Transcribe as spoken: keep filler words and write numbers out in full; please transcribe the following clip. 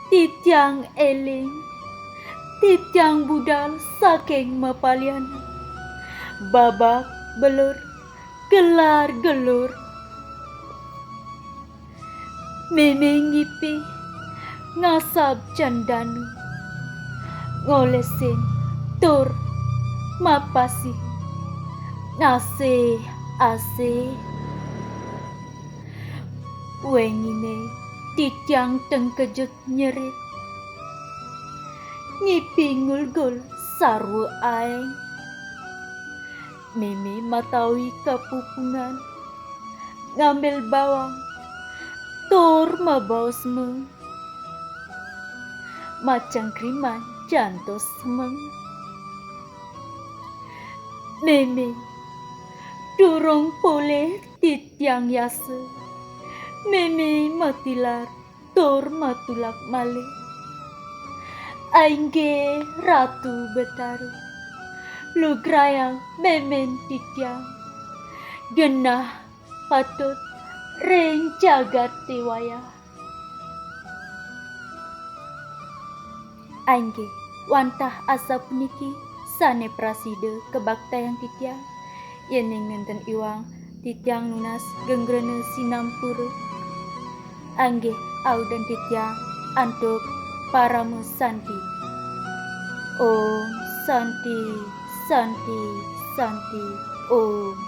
Titiang eling, titiang budal saking mapalian. Babak belur, gelar gelur. Mémé ngipi, ngasab candanu. Ngolesin tur mapasih. Ngasih-asih. Wenginé titiang tengkejut nyerit. Ngipi ngulgul sarwa aéng. Mémé matawi kapupungan. Ngambil bawang. Tur mabaos meng. Macangkriman jantos semeng. Mémé, durung polih titiang yasa. Mémé matilar tur matulak malih. Ainggih Ratu Betara, lugrayang mémén titiang. Genah patut ring jagaté wayah. Ainggih, wantah asapuniki sané prasida kabaktayang titiang, yéning nénten iwang titiang nunas geng rena sinampura. Inggih, audan titiang antuk parama santi. Om Santi, Santi, Santi, Om.